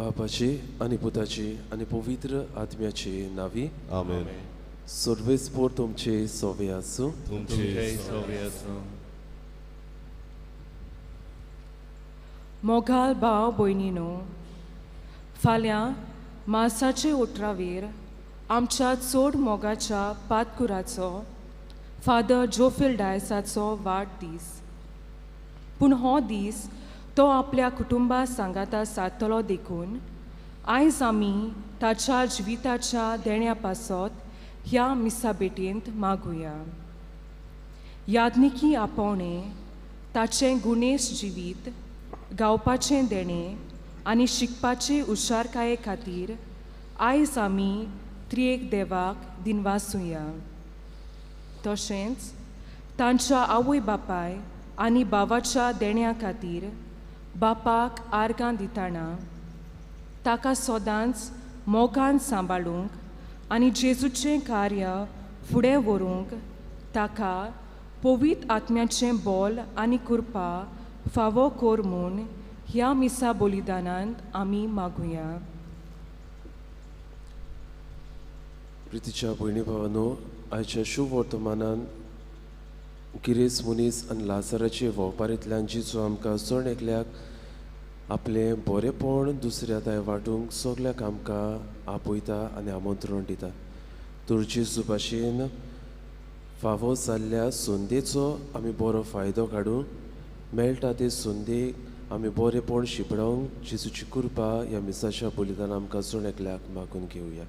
बापाची आनी पुताची आनी पवित्र आत्म्याची नावी आमेन. सर्वेस्पोर तुमचे सोवे आसूं. तुमचे सोवे आसूं. मोगाल भाव भयणीनो, फाल्यां मार्साचे 18वेर आमच्या चड मोगाच्या पातकुराचो फादर जोफिल डायसाचो वाडदीस. पूण हो दीस तो आपल्या कुटुंबा सांगाता सादतलो देखून आयज आमी ताच्या जिविताच्या देण्या पासत ह्या मिसा भेटेंत मागुया. यादनिकी आपोवणें, ताचें गुणेश जिवीत, गावपाचें देणें आनी शिकपाचे हुशारकाये खातीर आयज आमी त्रिएक देवाक दिनवासुया. तशेंच तांच्या आवय बापाय आनी भावाच्या देण्या खातीर बापाक आर्गां दितना ताका सदांच मोगान सांबाळूंक आनी जेजूचें कार्य फुडें व्हरूंक ताका पवित्र आत्म्याचें बोल आनी कृपा फावो कर म्हूण ह्या मिसा बलिदानांत आमी मागुया. प्रितीच्या भयणी भावानो, आयच्या शुभ वर्तमानान गिरेस्त मनीस आनी लाजाराचे वेपारींतल्यान जेजू आमकां जण एकल्याक आपलें बरेंपण दुसऱ्या दाय वांटूंक सगल्याक आमकां आपयता आनी आमंत्रण दिता. तर जेजू भाशेन फावो जाल्ल्या संदेचो आमी बरो फायदो काडून मेळटा ते संदेक आमी बरेंपण शिंपडावंक जेजूची कृपा ह्या मिसाच्या बलिदान आमकां जण एकल्याक मागून घेवया.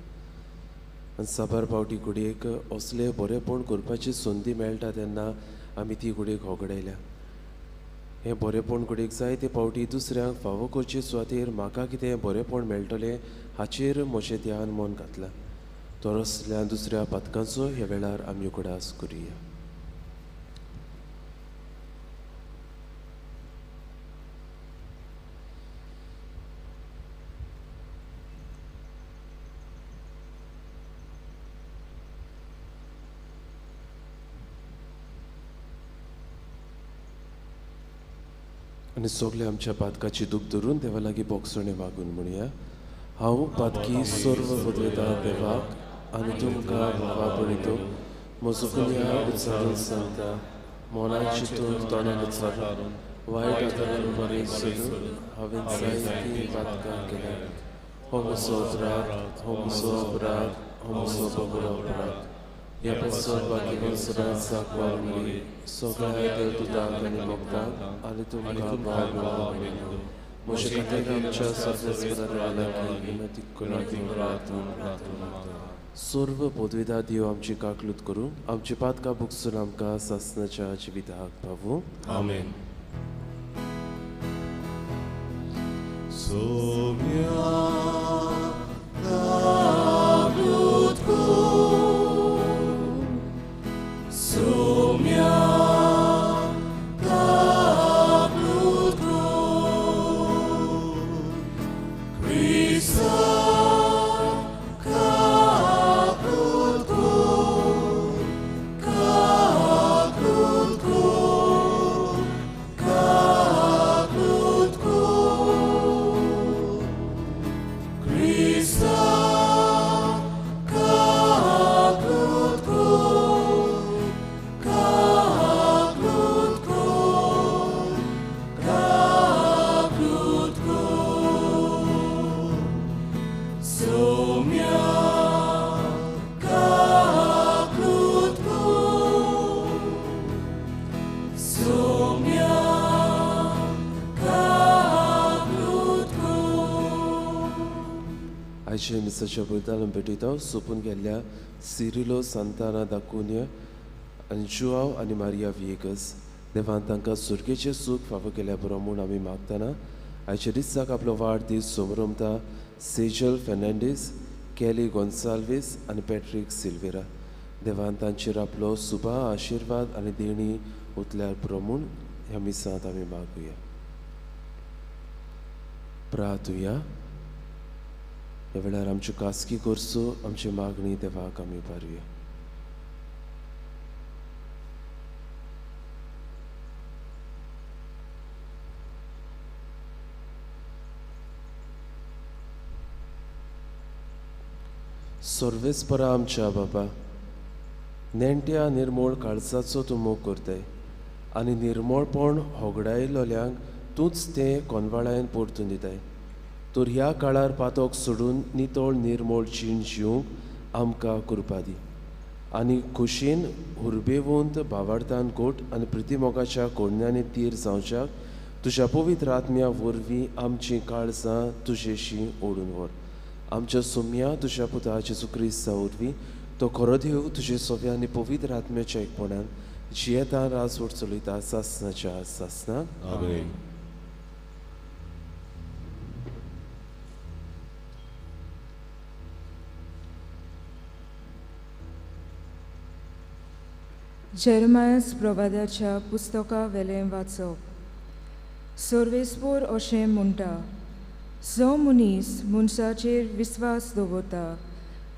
आनी साबार पावटी घडयेक असलें बरेंपण करपाची संदी मेळटा तेन्ना आमी ती घडयेक होगडायल्या. हें बरेंपण घडयेक जाय ते पावटी दुसऱ्यांक फावो करचे सुवातेर म्हाका कितें बरेंपण मेळटलें हाचेर म्हजें ध्यान मन घातलां. तर असल्या दुसऱ्या पातकांचो ह्या वेळार आमी उगडास करुया. आनी सगळे आमच्या पातकाची दूख धरून देवा लागीं बोगसणे मागून म्हणया. हांव पातकी सर्व पदवेता देवाक आनी तुमकां भावा पळयतो म्हजो गुन्यांव उच्चारून सांगता, मनान चिंतून तोंडान उच्चारून वायट आदारान बरें सोदून हांवें जायतीं पातकां केल्यांत. हो म्हजो अपराध, हो म्हजो अपराध, हो म्हजो बरो अपराध. ह्या पासत बाकी सदांच सांकवाळ मरी सगळ्या देवदूतांक आनी भक्तांक आनी तुमकां भाव भयणींनो म्हजे खातीर आमच्या सर्वेस्परा लागीं विनंती करून. सर्व पदवेदा देव आमची काकलूत करूं, आमची पातकां भोगसून आमकां सासणाच्या जिविताक पावूं. आमेन. आयचे मिसाच्या बलिदान भेटयता सोंपून गेल्ल्या सिरिलो सांताना दाकुन्य आनी जुआव आनी मारिया व्हिएगस देवान तांकां सुर्गेचें सूख फावो केल्या बरो म्हूण आमी मागतना आयच्या दिसाक आपलो वाडदीस समरमता सेजल फेर्नांडीस, केली गोन्साल्वीस आनी पॅट्रीक सिल्वेरा. देवान तांचेर आपलो सुबा आशिर्वाद आनी देणी उतल्यार पुरो म्हूण ह्या मिसांत आमी मागुया. प्रार्थुया. ह्या वेळार आमच्यो खासगी गरजो आमची मागणी देवाक आमी पारुया. सर्वेस्परा आमच्या बाबा, नेण्ट्या निर्मोळ काळजाचो तूं मोग करताय आनी निर्मोळपण होगडायलोल्यांक तूंच तें कोनवाळायन परतून दिताय. तर ह्या काळार पातोक सोडून नितळ निर्मोळ जीण जिवंक आमकां कृपा दी आनी खोशयेन हुरबेवंत भावार्थान गोट आनी प्रितीमोगाच्या कोरण्यांनी तीर जावच्याक तुज्या पवित्र आत्म्या वरवीं आमचीं काळजां तुजेशी ओडून व्हर. आमच्या सोम्या तुज्या पुता जेजू क्रिस्ता वरवीं तो खरो देव तुजे सोव्या आनी पवित्र आत्म्याच्या एकपणान जियेता राजवट चलयता सासनाच्या सासनाक. आमेन. जेरमायस प्रवादाच्या पुस्तका वेलें वाचप. सर्वेस्पोर अशें म्हणटा, जो मनीस मनशाचेर विस्वास दवरता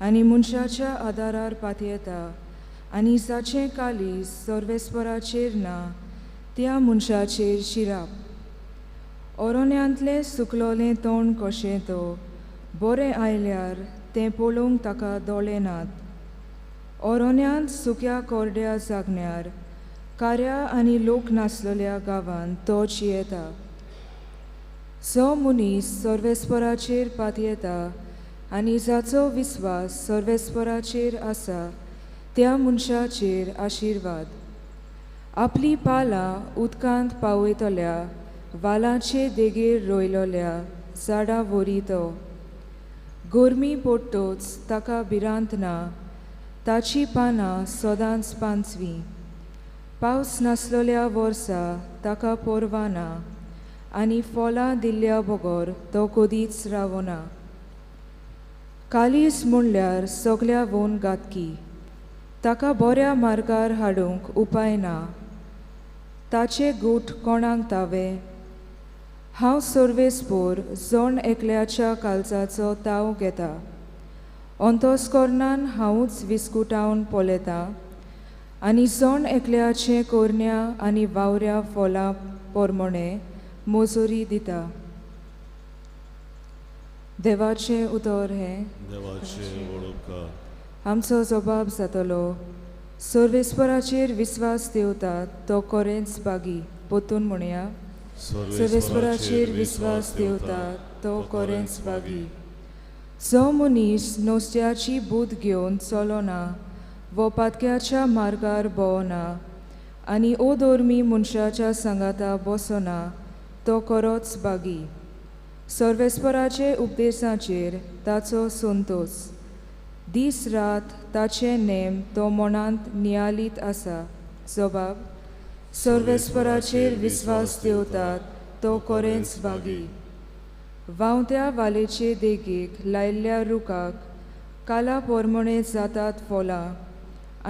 आनी मनशाच्या आदारार पातयेता आनी जाचें काळीज सर्वेस्पराचेर ना त्या मनशाचेर शिराप. अरण्यांतलें सुकलोलें तण कशें तो बरें आयल्यार तें पळोवंक ताका दोळे नात. अरण्यांत सुक्या कोरड्या जागण्यार कार्या आनी लोक नासलेल्या गांवांत तो जियेता. जो मनीस सर्वेस्पराचेर पातयेता आनी जाचो विस्वास सर्वेस्पराचेर आसा त्या मनशाचेर आशिर्वाद. आपली पालां उदकांत पावयतल्या वालांचे देगेर रोयलोल्या झाडां वरी तो. गरमी पडटच ताका भिरांत ना, ताची पानां सदांच पांचवीं. पावस नासलेल्या वर्सा ताका पर्वा ना आनी फळां दिल्ल्या बगर तो कदीच रावना. कालीज म्हणल्यार सगल्या वोन घातकी, ताका बऱ्या मार्गार हाडूंक उपाय ना. ताचे गूट कोणाक तावे? हांव सर्वेस्पोर जण एकल्याच्या काळजाचो ताव घेता. अंतस्करणान हांवूच विस्कुटावन पळयतां आनी जण एकल्याचें कोरण्या आनी वावऱ्या फळां पोरमोणें मजुरी दिता. देवाचें उतर हें. देवाचें वडोपकार. आमचो जबाब जातलो, सर्वेस्पराचेर विस्वास दवरता तो कोरेंच बागी. पोतून म्हणया, सर्वेस्पराचेर विस्वास दवरता तो कोरेंच बागी. जो मनीस नुस्त्याची बूद घेवन चलना वो पातक्याच्या मार्गार भोंवना आनी अधर्मी मनशाच्या सांगाता बसना तो खरोच बागी. सर्वेस्पराचे उपदेशाचेर ताचो संतोश. दीस रात ताचे नेम तो मनांत नियालीत आसा. जबाब, सर्वेस्पराचेर विस्वास दवरता तो कोरेंच बागी. व्हांवत्या वालेचे देगेक लायिल्ल्या रुखाक काला पोरमोणे जातात फळां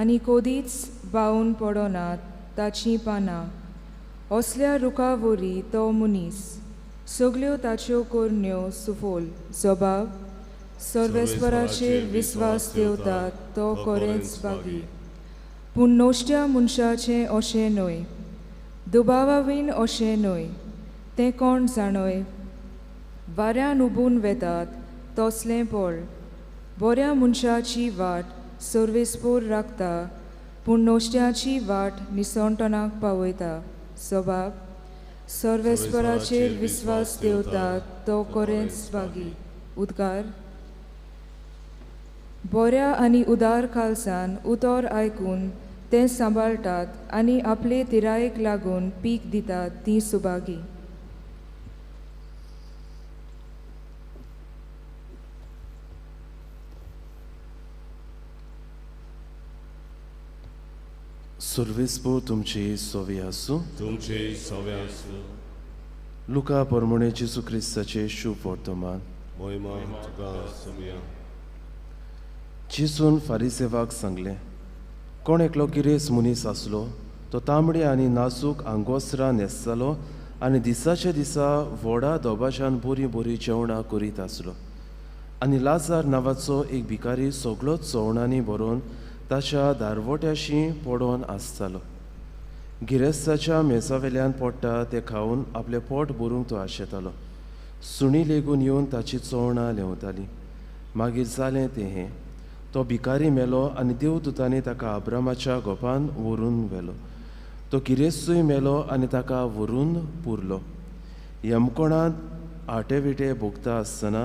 आनी कदीच बावून पडनात ताचीं पानां. असल्या रुखा वरी तो मनीस, सगल्यो ताच्यो करण्यो सुफोल. जबाब, सर्वेस्पराचेर विस्वास दवरता तो कोरेंच बागी. पूण नश्ट्या मनशाचें अशें न्हय, दुबावावीन अशें न्हय, तें कोण जाणय? वाऱ्यान उबून वेतात तसलें पळ. बऱ्या मनशाची वाट सर्वेस्पोर राखता, पूण नश्ट्याची वाट निसणटणाक पावयता. जबाब, सर्वेस्पराचेर विस्वास दवरता तो कोरेंच बागी. उद्गार. बऱ्या आनी उदार काळजान उतर आयकून तें सांबाळटात आनी आपले तिरायेक लागून पीक दितात तीं सुभागी. सर्वेस्पोर तुमचे सोवे आसूं. तुमचे सोवे आसूं. लुका परमणे जेजू क्रिस्ताचें शुभ वर्तमान. मोहिमा तुका सोम्या. जेजून फारिसेवाक सांगलें, कोण एकलो गिरेस्त मनीस आसलो, तो तांबडे आनी नाजूक आंगोसरां न्हेसतालो आनी दिसाच्या दिसा व्हडा दोबाच्यान बरीं बरीं जेवणां करीत आसलो. आनी लाजार नांवाचो एक भिकारी सगळोच चवणांनी भरून ताच्या दारवट्याशी पडोन आसतालो. गिरेस्ताच्या मेजावेल्यान पडटा तें खावन आपलें पोट भरूंक तो आशेतालो. सुणी लेगून येवन ताची चवणां लेंवताली. मागीर जालें तें हें, तो भिकारी मेलो आनी देवदूतांनी ताका अब्रामाच्या गोपान व्हरून व्हेलो. तो गिरेस्तूय मेलो आनी ताका व्हरून पुरलो. यमकोणांत आटेविटे भोगता आसतना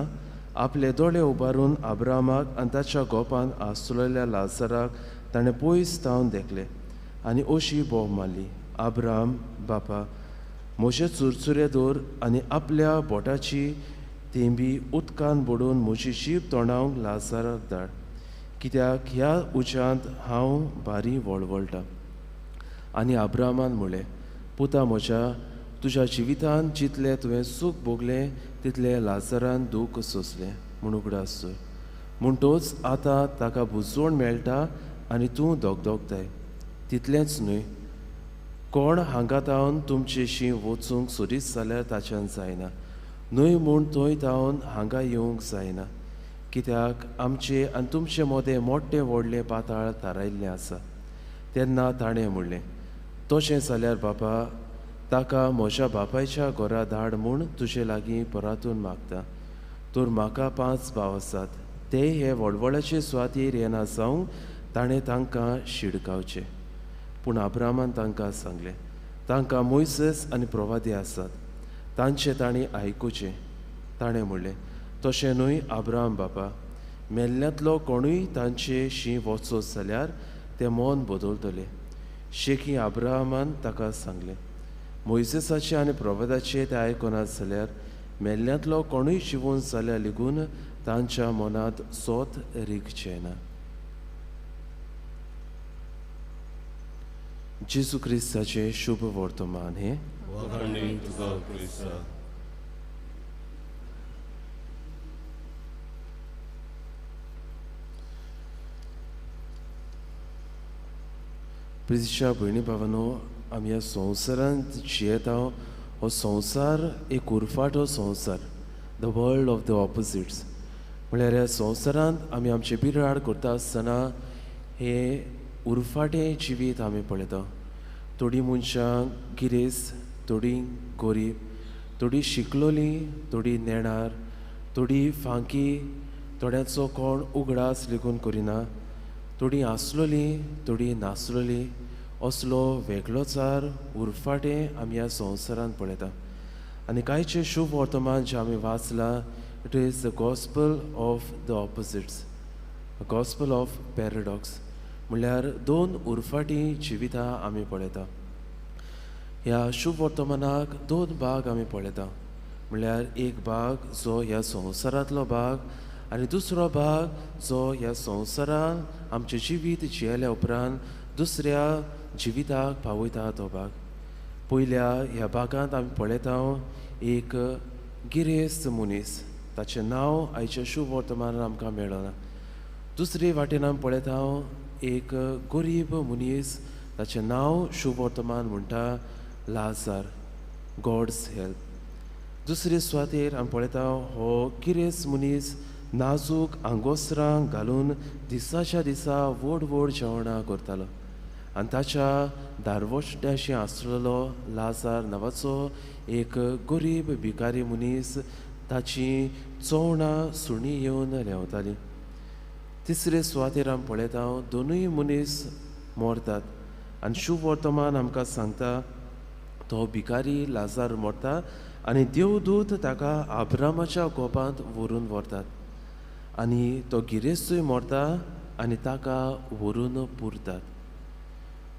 आपले दोळे उबारून अब्रामाक आनी ताच्या गोपान आसलेल्या लाजराक ताणें पयस तावन देखले आनी अशी बोब मारली, अब्राम बापा, म्हजे चुरचुरे दवर आनी आपल्या बोटाची तेंबी उदकान बुडोवन म्हजी जीब तोंडावंक लाजराक धाड, कित्याक ह्या उज्यांत हांव भारी वळवळटा. आनी अब्रामान म्हणलें, पुता म्हज्या, तुज्या जिवितांत जितलें तुवें सूख भोगलें तितलें लाजरान दूख सोंसलें म्हूण उगडास दवर. म्हणटोच आतां ताका बुजवण मेळटा आनी तूं दगदगताय. तितलेंच न्हय, कोण हांगा तावन तुमचेशी वचूंक सोदीत जाल्यार ताच्यान जायना, न्हय म्हूण थंय तावन हांगा येवंक जायना, कित्याक आमचे आनी तुमचे मदें मोठें व्हडलें पाताळ थारायिल्लें आसा. तेन्ना ताणें म्हणलें, तशें जाल्यार बापा, ताका म्हज्या बापायच्या घरा धाड म्हूण तुजे लागीं परातून मागता. तर म्हाका 5 भाव आसात, ते हे वळवळाचे सुवातेर येना जावंक ताणें तांकां शिडकावचें. पूण अब्रामान तांकां सांगलें, तांकां मोयसेस आनी प्रवादी आसात, तांचें तांणी आयकुचें. ताणें म्हणलें, तशें न्हय अब्राम बापा, मेल्ल्यांतलो कोणूय तांचे शी वचत जाल्यार ते मन बदलतले. शेकी अब्रामान ताका सांगलें, मोयसेसाचे आनी प्रवादाचे ते आयकनात जाल्यार मेल्ल्यांतलो कोणूय जिवोन जाल्यार लेगून तांच्या मनांत सोत रिगचें ना. जेजू क्रिस्ताचें शुभ वर्तमान हें. प्रितीच्या भयणी भावांनो, आमी ह्या संवसारांत जियेता. हो संवसार एक उरफाटो संवसार, the world of the opposites. म्हळ्यार ह्या संवसारांत आमी आमचें बिराड करता आसतना हे उरफाटें जिवीत आमी पळयता. थोडीं मनशां गिरेस्त, थोडीं गरीब, थोडीं शिकलोलीं, थोडीं नेणार, थोडीं फांकी, थोड्यांचो कोण उगडास लेगून करिना, थोडीं आसलोलीं, थोडीं नासलोलीं, असलो वेगळोचार उरफाटें आमी ह्या संवसारांत पळयता. आनी कांयचें शुभ वर्तमान जें आमी वाचलां, it is the gospel of the opposites, gospel of paradox. म्हणल्यार दोन उरफाटीं जिवितां आमी पळयता. ह्या शुभ वर्तमानाक दोन भाग आमी पळयता. म्हणल्यार एक भाग जो ह्या संवसारांतलो भाग आनी दुसरो भाग जो ह्या संवसारान आमचें जिवीत जियेल्या उपरांत दुसऱ्या जिविताक पावयता तो भाग. पयल्या ह्या भागांत आमी पळयता एक गिरेस्त मनीस, ताचें नांव आयच्या शुभ वर्तमानान आमकां मेळना. दुसरे वाटेन आमी पळयता एक गरीब मनीस, ताचें नांव शुभ वर्तमान म्हणटा लाजार, गॉड्स हेल्प. दुसरे सुवातेर आमी पळयता हो गिरेस्त मनीस नाजूक आंगोस्त्रां घालून दिसाच्या दिसा व्हड व्हड जेवणां करतालो आनी ताच्या दारवट्याशी आसलेलो लाजार नांवाचो एक गरीब भिकारी मनीस, ताची चोवणां सुणीं येवन ल्हेंवतालीं. तिसरे सुवातेर आमी पळयता दोनूय मनीस मरतात आनी शुभ वर्तमान आमकां सांगता तो भिकारी लाजार मरता आनी देवदूत ताका अब्रामाच्या गोपांत व्हरून व्हरतात आनी तो गिरेस्तूय मरता आनी ताका व्हरून पुरतात.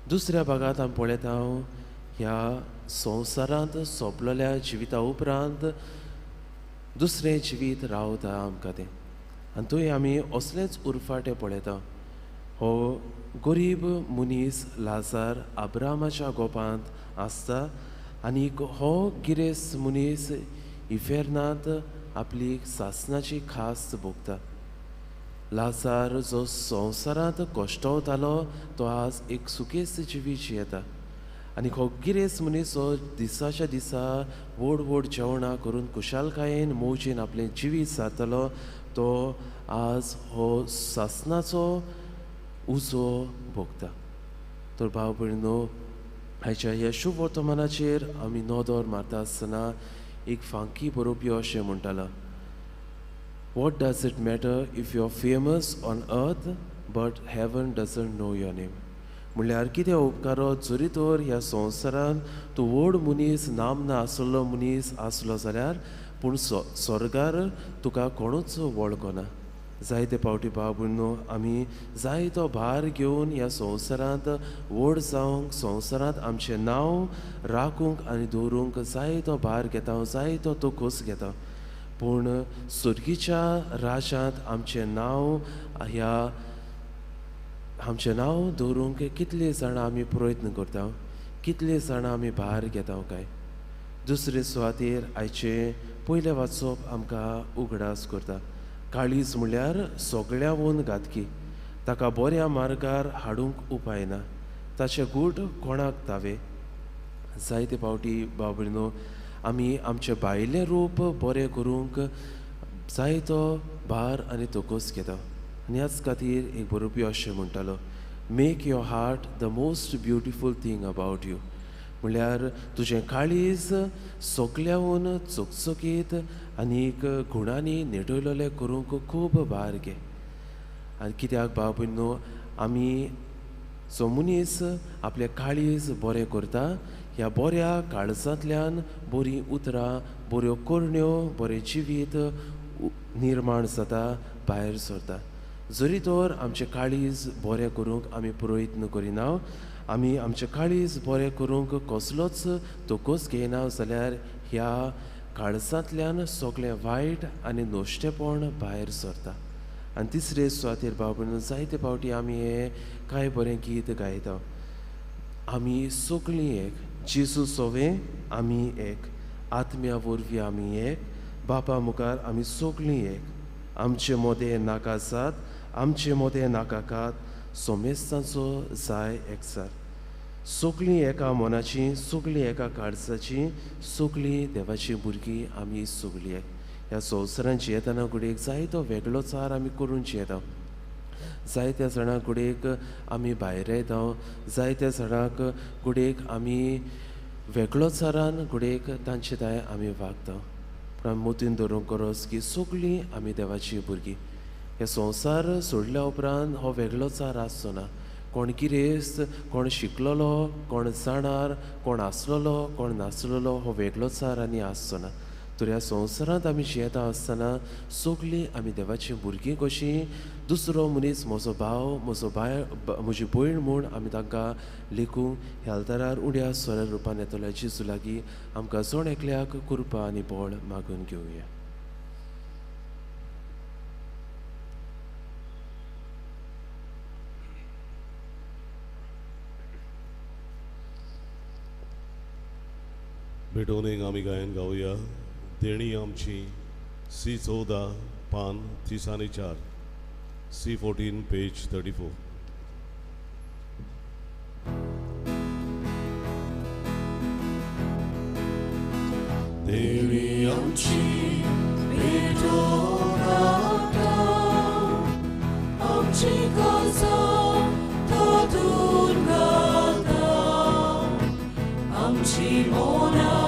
दुसऱ्या भागांत आमी पळयता ह्या संवसारांत सोंपलेल्या जिविता उपरांत दुसरें जिवीत रावता आमकां तें, आनी थंय आमी असलेंच उरफाटें पळयता. हो गरीब मनीस लाजार अब्रामाच्या गोपांत आसता आनी हो गिरेस्त मनीस इफेर्नांत आपली सासनाची खास भोगता. लाजार जो संवसारांत कश्टवतालो तो आज एक सुकेस्त जिवीत जियेता आनी हो गिरेस्त मनीस हो दिसाच्या दिसा व्हड व्हड जेवणां करून खुशालकायेन मौजेन आपलें जिवीत सारतलो, तो आज हो सासनाचो उजो भोगता. तर भाव भयणीनो, आयच्या ह्या शुभ वर्तमानाचेर आमी नदर मारता आसतना एक फांकी बरोवपी अशें म्हणटालो, What does it matter if you are famous on earth but heaven doesn't know your name. म्हणल्यार कितें उपकारो जरी तर ह्या संवसारान तूं व्हड मनीस नामना आसलो मनीस आसलो जाल्यार पूण स्वर्गार तुका कोणूच वळखना. जायते पावटी बाबू न्हू आमी जायतो भार घेवन ह्या संवसारांत व्हड जावंक, संवसारांत आमचें नांव राखूंक आनी दवरूंक जायतो भार घेता, जायतो तो खोस घेता, पूण सुर्गीच्या राजांत आमचें नांव ह्या आमचें नांव दवरूंक कितले जाणां आमी प्रयत्न करता, कितले जाणां आमी भार घेता काय. दुसरे सुवातेर आयचें पयलें वाचप आमकां उगडास करता. काळीज म्हणल्यार सगळ्यावून घातकी, ताका बऱ्या मार्गार हाडूंक उपाय ना, ताचें गूट कोणाक तावे. जायते पावटी बाबडीनो आमी आमचें भायलें रूप बरें करूंक जायतो भार आनी तोकोस घेता. आनी ह्याच खातीर एक बरोवपी अशें म्हणटालो, make your heart the most beautiful thing about you. म्हणल्यार तुजें काळीज सगल्याहून चकचकीत आनीक गुणांनी नेटयलेलें करूंक खूब भार घे. आनी कित्याक बाबू न्हू आमी जो मनीस आपलें काळीज बरें करता, ह्या बऱ्या काळजांतल्यान बरीं उतरां, बऱ्यो करण्यो, बरें जिवीत निर्माण जाता, भायर सरता. जरी तर आमचें काळीज बरें करूंक आमी प्रयत्न करिना, आमी आमचें काळीज बरें करूंक कसलोच तोकोस घेयना जाल्यार ह्या काळजांतल्यान सगळें वायट आनी नश्टेपण भायर सरता. आनी तिसरे सुवातेर बाबू जायते पावटी आमी हें कांय बरें गीत गायता, आमी सगळीं एक, जेजू सोवें आमी एक, आत्म्या वरवीं आमी एक, बापा मुखार आमी सगळीं एक, आमचे मोदें नाका जात, आमचे मोदें नाका कात, सोमेस्तांचो जाय एकसार. सगळीं एका मनाची, सगळीं एका काळजाची, सगळीं देवाची भुरगीं आमी सगळीं एक. ह्या संवसारान जियेतना घडयेक जायतो वेगळो चार आमी करून जियेता. जायत्या जाणांक घडयेक आमी भायर येता, जायत्या जाणांक घडयेक आमी वेगळो चारान घडयेक तांचे दाय आमी वागता. पूण आमी मोतीन दवरूंक गरज की सगळीं आमी देवाची भुरगीं. हे संवसार सोडल्या उपरांत हो वेगळो चार आसचो ना. कोण गिरेस्त, कोण शिकलेलो, कोण जाणार, कोण आसलेलो, कोण नासलेलो, हो वेगळो चार आनी आसचो ना. तर ह्या संवसारांत आमी जियेता आसतना सगळीं आमी देवाचीं भुरगीं कशीं, दुसरो मनीस म्हजो भाव, म्हजो बाय, म्हजी भयण म्हूण आमी तांकां लेखूंक ह्या आल्तारार उण्या सोऱ्या रुपान येतल्या जेजू लागीं आमकां जण एकल्याक कृपा आनी बळ मागून घेवया. भेटोवणेक आमी गायन गावया. देणी आमची सी 14 पान 34, सी 14 पेज 34. देणी आमची भेटोवनाका, आमची काळजां तातूंत घालता, आमची मनां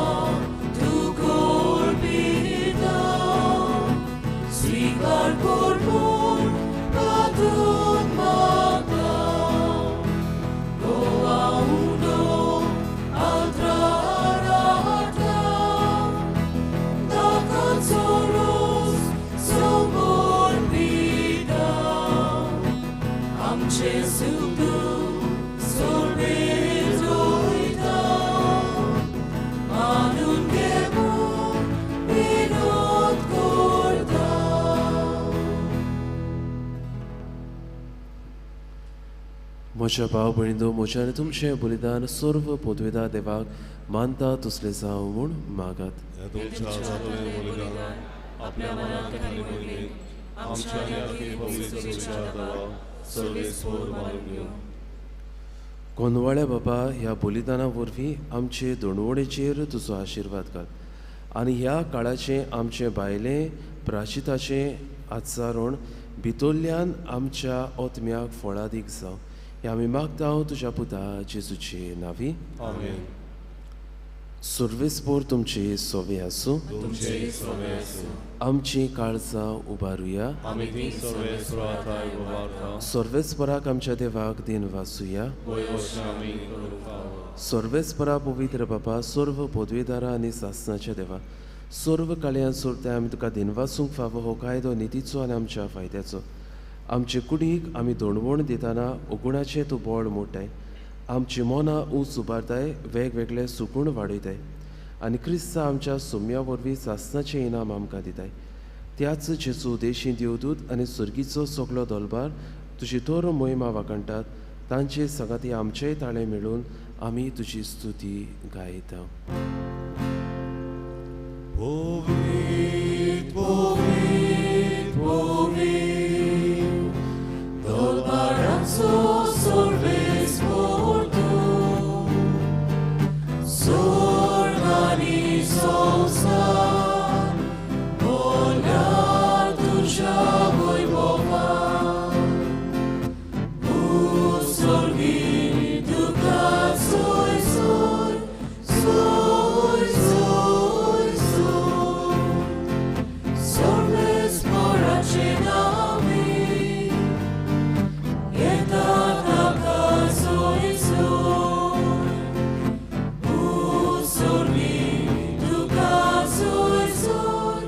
स्वीकार कर म्हूण तातूंत मागता. गोवा उंडो आल्त्रार हाडटा, ताकाचो रोस समोर पिता, आमचें सुख दूख सोडून वयता, मानून घे म्हूण विनोद करता. म्हज्या भाव भयणींनो, म्हज्या आनी तुमचें बलिदान सर्व पदवेदा देवाक मानता तसलें जावं म्हूण मागात. आपल्या मनाक आनी मोहिमेक आमच्या आनी आखी पवित्र सर्वेस्पर मानून घेवं. कोनवाळ्या बाबा, ह्या बलिदाना वरवीं आमचे दोणवणेचेर तुजो आशिर्वाद घाल आनी ह्या काळाचें आमचें भायलें प्राचिताचें आचारण भितरल्यान आमच्या आत्म्याक फळादीक जावं, हें आमी मागता तुज्या पुता जेजूचे नांवी. आमेन. सर्वेस्पोर तुमची सोवे आसूं. आमची काळजां उबारुया. सर्वेस्पराक आमच्या देवाक दिन वासुया. सर्वेस्परा पवित्र बापा, सर्व पदवीदारा आनी सासनाच्या देवा, सर्व काळयान सोरते आमी तुका दिनवासूंक फावो हो कायदो नितीचो आनी आमच्या फायद्याचो. आमचे कुडीक आमी दोणवण दितना उगुणाचें तूं बळ मोडटाय, आमची मनां ऊंच उबारताय, वेगवेगळे सुकूण वाडयताय आनी क्रिस्ता आमच्या सुम्या वरवीं सासनाचें इनाम आमकां दिताय. त्याच जेजू देशी देवदूत आनी सर्गीचो सगलो दलबार तुजी थोर मोहिमा वाखाणटात, तांचे सांगाती आमचेय ताळे मेळून आमी तुजी स्तुती गायता. पवित्र पवित्र पवित्र दलबाराचो सर्वेस्पोर तूं, स्वर्ग आनी संवसार भरल्या तुज्या वैभवान. उत्सर्गी तुका सोय सोय सोय सोय सोय, सर्वेस्पोराचे नांवी येता ताका सोय सोय. उत्सर्गी तुका सोय सोय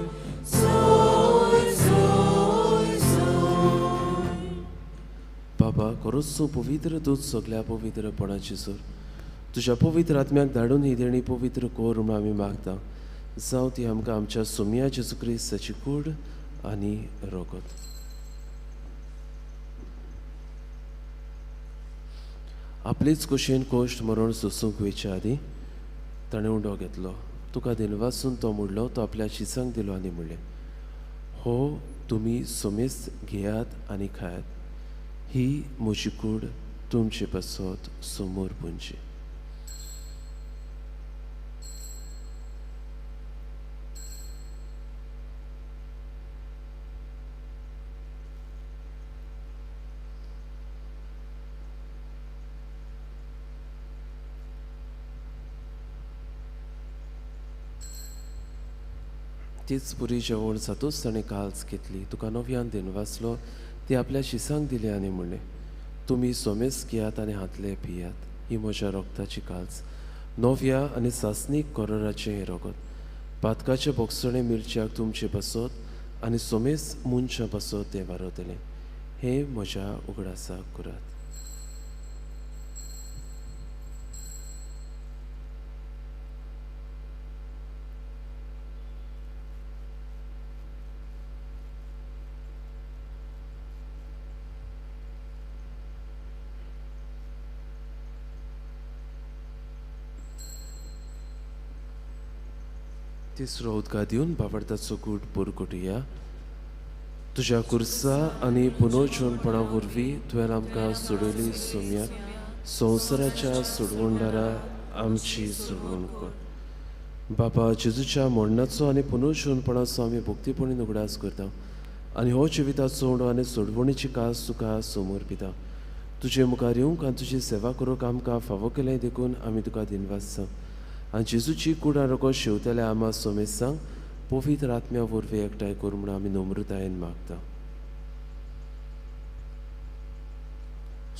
सोय सोय सोय. बाबा, खरोच तूं पवित्र दूत सगल्या पवित्रपणाची सर, तुज्या पवित्र आत्म्याक धाडून ही देणी पवित्र कर म्हूण आमी मागता. जावं ती आमकां आमच्या सोम्या जेजू क्रिस्ताची कूड आनी रगत. आपलेच कुशेन कोश्ट मरण सोसूंक वयच्या आदीं ताणें उंडो घेतलो, तुका दिनवासून तो मोडलो, तो आपल्या शिसांक दिलो आनी म्हणलें, हो तुमी सोमेस्त घेयात आनी खायात, ही म्हजी कूड तुमचे पासत समोर पुंची. तीच पुरी जेवण जातूच ताणें काल्स घेतली, तुका नव्यान दिनवासलो, ती आपल्या शिसांक दिली आनी म्हणलें, तुमी सोमेस घेयात आनी हातले पियात, ही म्हज्या रगताची काल्स, नव्या आनी सासणीक करोराचें हें रगत, पातकाचे बोगसणे मिरच्याक तुमचे पासत आनी सोमेस मनशां पासत तें वारवतलें, हें म्हज्या उगडासाक करात. तिसरो उदका दिवन बावडताचो गूट पुरकुटया. तुज्या कुर्सा आनी पुनर्जीवनपणा वरवीं तुवें आमकां सोडयली सोम्या, संवसाराच्या सोडवणदारा आमची सोडवण कर. बाबा, जेजूच्या मरणाचो आनी पुनर्जीवनपणाचो आमी भक्तीपणी उगडास करता आनी हो जिविताचो उंडो आनी सोडवणीची कास तुका समोर पिता. तुजे मुखार येवंक आनी तुजी सेवा करूंक आमकां फावो केलें देखून आमी तुका दिनवासता. आनी जेजूची कूड आनी रगत शेवतल्या आमा सोमेसांक पवित्र आत्म्या वरवीं एकठांय कर म्हूण आमी नम्रतायेन मागता.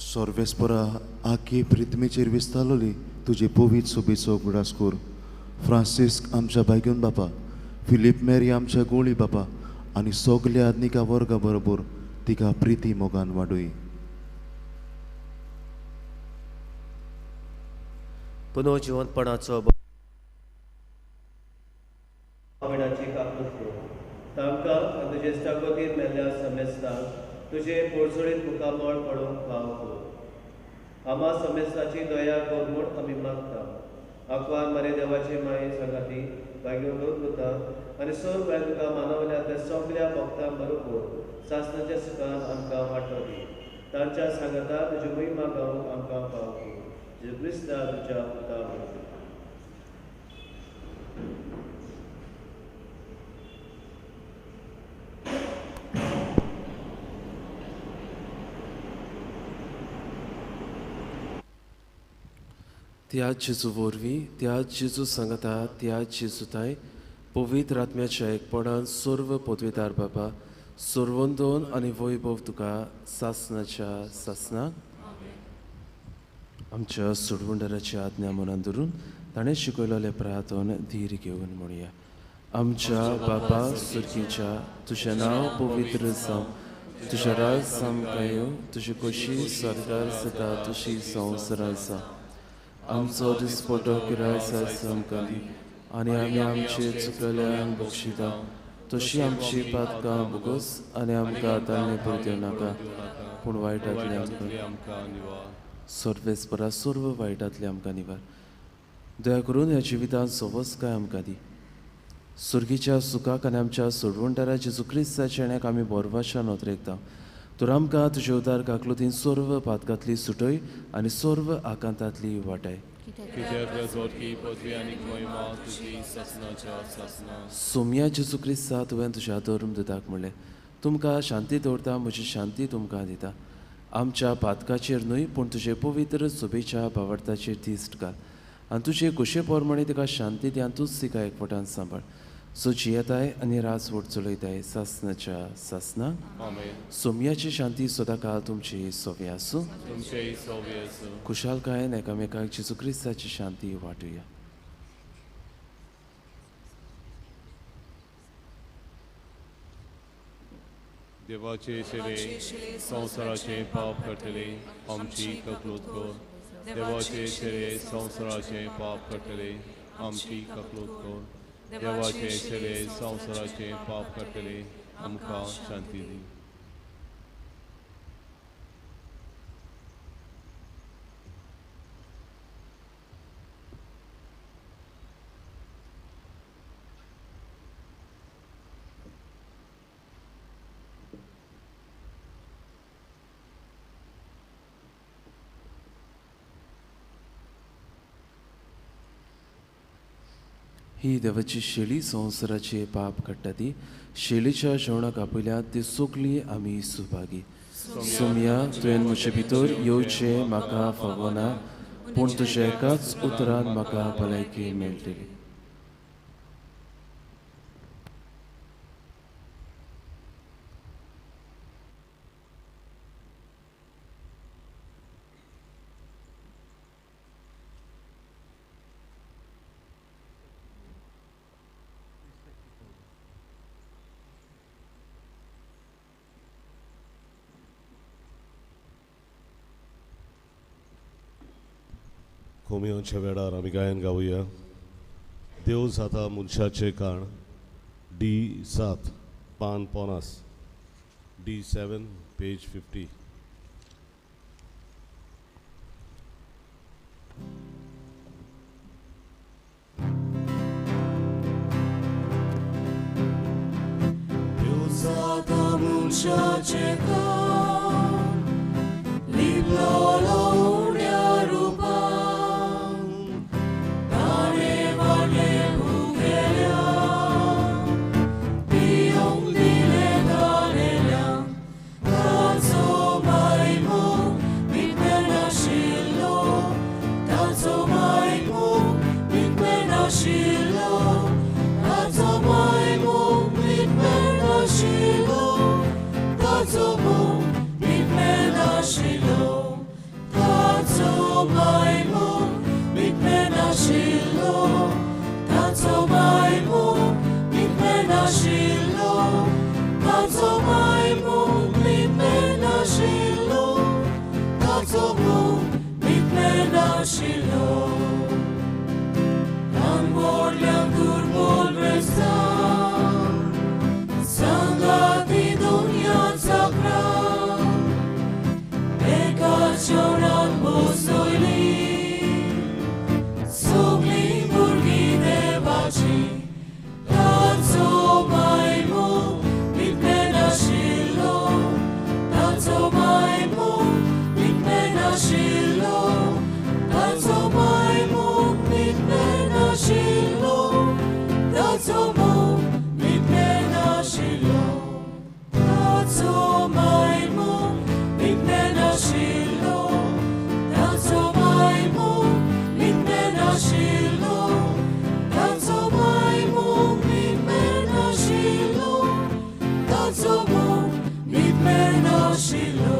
सर्वेस्परा, आखी पृथ्वीचेर विस्तारलोली तुजे पवित्र सोबेचो उगडास कर. फ्रांसिस्क आमच्या भाग्योन बापा, फिलीप मेरी आमच्या गोळी बापा आनी सगल्या आदनिका वर्गा बरोबर तिका प्रिती मोगान वाडोय. पुनर्जिवंतपणाचो विणाची काकूत कर. तांकां आनी तुजे इश्टागतीन मेल्ल्या समेस्तांक तुजे पोरसुळीत मुखामळ पळोवंक फाव कर. आमा समेस्ताची दया कर म्हूण आमी मागता. आकवान मरे देवाची माये सांगाती भाग्योन पुता आनी सर्व भायर तुका मानवल्या त्या सगल्या भक्तां बरोबर सासणाच्या सुखान आमकां वांटो दी. तांच्या सांगाता तुजी महिमा गावंक आमकां फाव कर. जेजू क्रिस्ता तुज्या पुता वरवीं. त्याच जेजू वरवीं, त्याच जेजू सांगता, त्याच जेजू ताय पवित्र आत्म्याच्या एकपणान सर्व पदवेदार बाबा सर्वंदोन आनी वैभव तुका सासनाच्या सासना. आमच्या सोडवणदाराची आज्ञा मनान धरून ताणें शिकयलेलें प्रार्थन धीर घेवन म्हणया. आमच्या बापा सुर्गीच्या, तुजें नांव पवित्र जावं, तुजें राज आमकां येवं, तुजी खोशी स्वर्गार जाता तशी संवसारार जावं. आमचो दिसपटो किराय आयज आमकां दी आनी आमी आमचे चुकलेल्यांक बक्षिता तशी आमची पातकां भोगोस आनी आमकां ताळणे परतेव नाका, पूण वायटांतले आमकां सर्वेस्परा सर्व वायटांतले आमकां निवार. दया करून ह्या जिवितांत सवसकाय आमकां दी. सुर्गीच्या सुखाक आनी आमच्या सोडवणदारा जेजू क्रिस्ताच्या येण्याक आमी बोरवाशा नोतरेकता. तर आमकां तुजे उदार काकलुतीन सर्व पातकांतली सुटय आनी सर्व आकांतांतली वाटाय. सोम्या जेजू क्रिस्ता, तुवें तुज्या धर्म दुताक म्हणलें, तुमकां शांती दवरता, म्हजी शांती तुमकां दिता. आमच्या पातकाचेर न्हय पूण तुजे पवित्र सोबेच्या भावार्थाचेर दिश्ट घाल आनी तुजे कुशे प्रमाणे तिका शांती दी आनी तूंच तिका एकवटान सांबाळ. सो जियेताय आनी राजवट चलयताय सासनाच्या सासना. सोम्याची शांती सदांकाळ तुमची सोवी आसूं. खुशालकायेन एकामेकाक जेजू क्रिस्ताची शांती वांटुया. देवाचे शिले संवसाराचे पाप करतले आमची ककलूत कर. देवाचे शिले संवसाराचे पाप करतले आमची ककलूत कर. देवाचे शिले संवसाराचे पाप करतले आमकां शांती दी. ही देवाची शेळी संवसाराचे पाप काडटा ती शेळीच्या जेवणाक आपयल्या ती सगळी आमी सुभागी. सोम्या, तुवें म्हजे भितर येवचें म्हाका फावना, पूण तुज्या एकाच उतरान म्हाका भलायकी मेळटली. कोमियोच्या वेळार आमी गायन गावया. देव जाता मनशाचें काण, डी 7 पान 50, डी 7 पेज 50. देव जाता मनशाचें काण, लिपलोलो उण्या रुपान, Shiloh, आशिल्लो.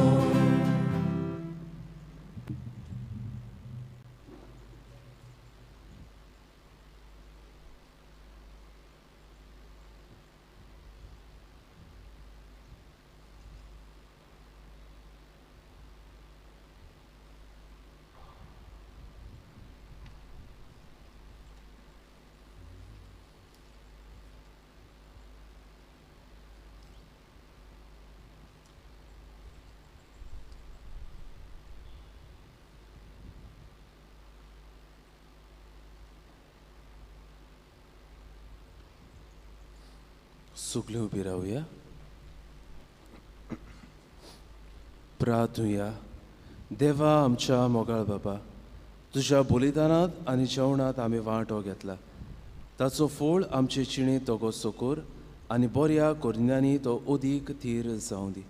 सगळीं उबी रावया, प्रार्थुया. देवा आमच्या मोगाळ बाबा, तुज्या बलिदानांत आनी जेवणांत आमी वांटो घेतला, ताचो फोळ आमचे जिणेंत दोगो सोकोर आनी बऱ्या करण्यांनी तो अदीक थीर जावं दी.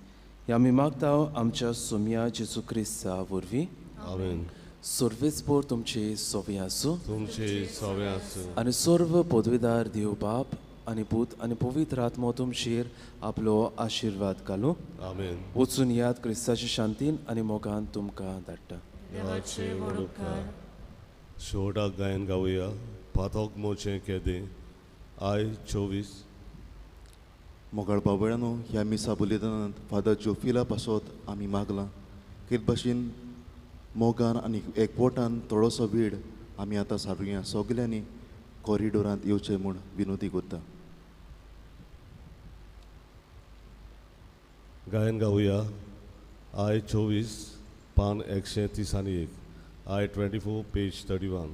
हे आमी मागता आमच्या सोम्या जेजू क्रिस्ता वरवीं. आमेन. सर्वेस्पोर तुमचे सोवे आसूं, तुमचे सोवे आसूं. आनी सर्व पदवीदार देव बाप आनी पूत आनी पवित्र आत्मो तुमचेर आपलो आशिर्वाद घालूं. आमेन. वचून याद क्रिस्ताच्या शांतीन आनी मोगान तुमकां धाडटा. देवाचे व्हड उपकार. शेवटाक गायन गावया पातोक मोचें केदें I 24. मोगाळ बावळ्यानो, ह्या मिसा बलिदानांत फादर जोफिला पासत आमी मागलां कित भाशेन मोगान आनी एकवटान थोडोसो वेळ आमी आतां सारुया. सगल्यांनी कॉरिडोरांत येवचें म्हूण विनोती करता. गायन गावया I 24 पान 131, I 24 page 31.